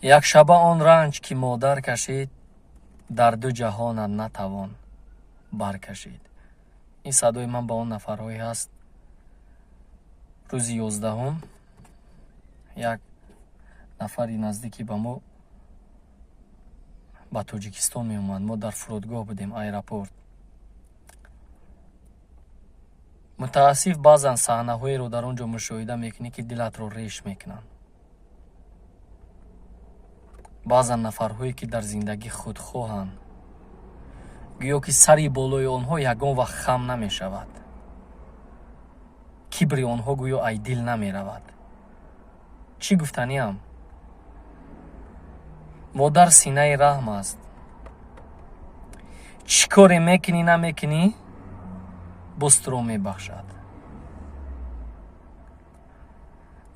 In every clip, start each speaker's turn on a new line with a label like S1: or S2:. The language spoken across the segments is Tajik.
S1: Якшаба он ранҷ, ки модар кашид, дар ду ҷаҳонат натавон баркашид. Ин садои ман ба он нафарҳое ҳаст. Рӯзи 11-ум як нафари наздики ба мо ба Тоҷикистон меомад. Мо дар фурудгоҳ будем, аэропорт. Мутаассиф, баъзан саҳнаҳоеро дар он ҷо мушоҳида мекунӣ, ки дилатро реш мекунанд. Баъзан нафарҳое, ки дар зиндагӣ худхоҳанд, гӯё ки сари болои онҳо ягон вақт хам намешавад, кибри онҳо гӯё ай дил намеравад. Чӣ гуфтаниам? Модар синаи раҳм аст. Чӣ коре мекунӣ, намекунӣ, боз туро мебахшад.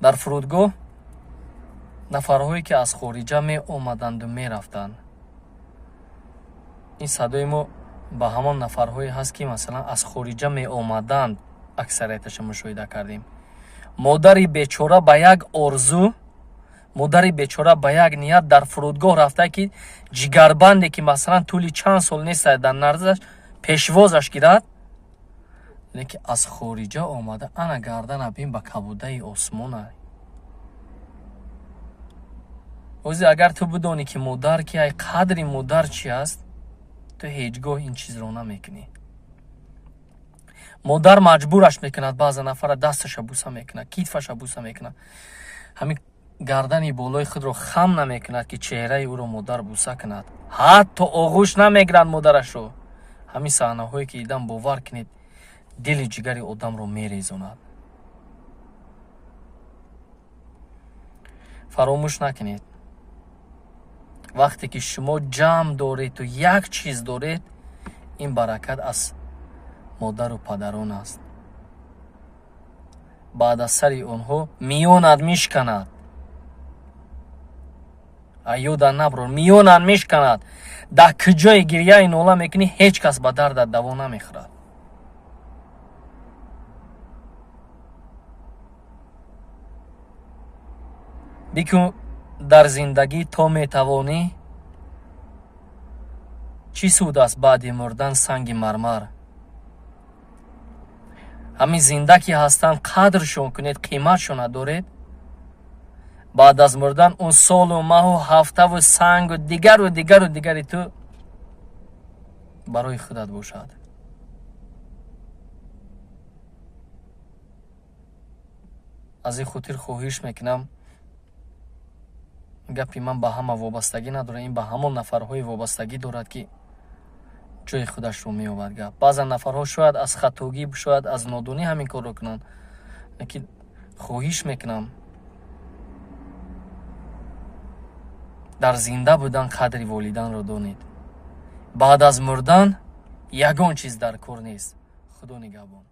S1: Дар фурудгоҳ нафарҳое, ки аз хориҷа меомаданду мерафтанд, ин садои мо ба ҳамон нафарҳое ҳаст, ки масалан аз хориҷа меомаданд, аксарияташа мушоҳида кардем. Модари бечора ба як орзу, модари бечора ба як ният дар фурудгоҳ рафта, ки ҷигарбанде, ки масалан тӯли чанд сол нест дар наздаш, пешвозаш гирад, лекин аз хориҷа омада, ана гардана бин, ба кабудаи осмона. Ози агар ту бидонӣ, ки модар ки ай, қадри модар чи аст, ту ҳеҷ гоҳ ин чизро намекунӣ. Модар маҷбураш мекунад, баъза нафара дасташа буса мекунад, китфаша буса мекунад, ҳамин гардани болои худро хам намекунад, ки чеҳраи ӯро модар буса кунад, ҳатто оғӯш намегирад модарашро. Ҳамин саҳнаҳое, ки дидам, бовар кунед, дили ҷигари одамро мерезонад. Фаромӯш накунед, вақте ки шумо ҷамъ доредту як чиз доред, ин баракат аз модару падарон аст. Баъд аз сари онҳо миёнат мешканад. Аёда наброр, миёнат мешканад. Дар куҷое гирьяи нола мекунӣ, ҳеҷ кас ба дардат даво намехӯрад. Бикун дар зиндагӣ то метавонӣ. Чӣ суд аст баъди мурдан санги мармар? Ҳамин зинда ки ҳастанд, қадршон кунед, қиматшона доред. Баъд аз мурдан он солу маҳу ҳафтаву сангу дигару дигару дигари ту барои худат бошад. Аз ин хотир хоҳиш мекунам, гапи ман ба ҳама вобастагӣ надорад, ин ба ҳамон нафарҳое вобастагӣ дорад, ки ҷои худашро меёбад гап. Баъзан нафарҳо шояд аз хатогӣ, шояд аз нодонӣ ҳамин корро кунанд, лекин хоҳиш мекунам, дар зинда будан қадри волиданро донед. Баъд аз мурдан ягон чиз дар кор нест. Худо нигаҳбон.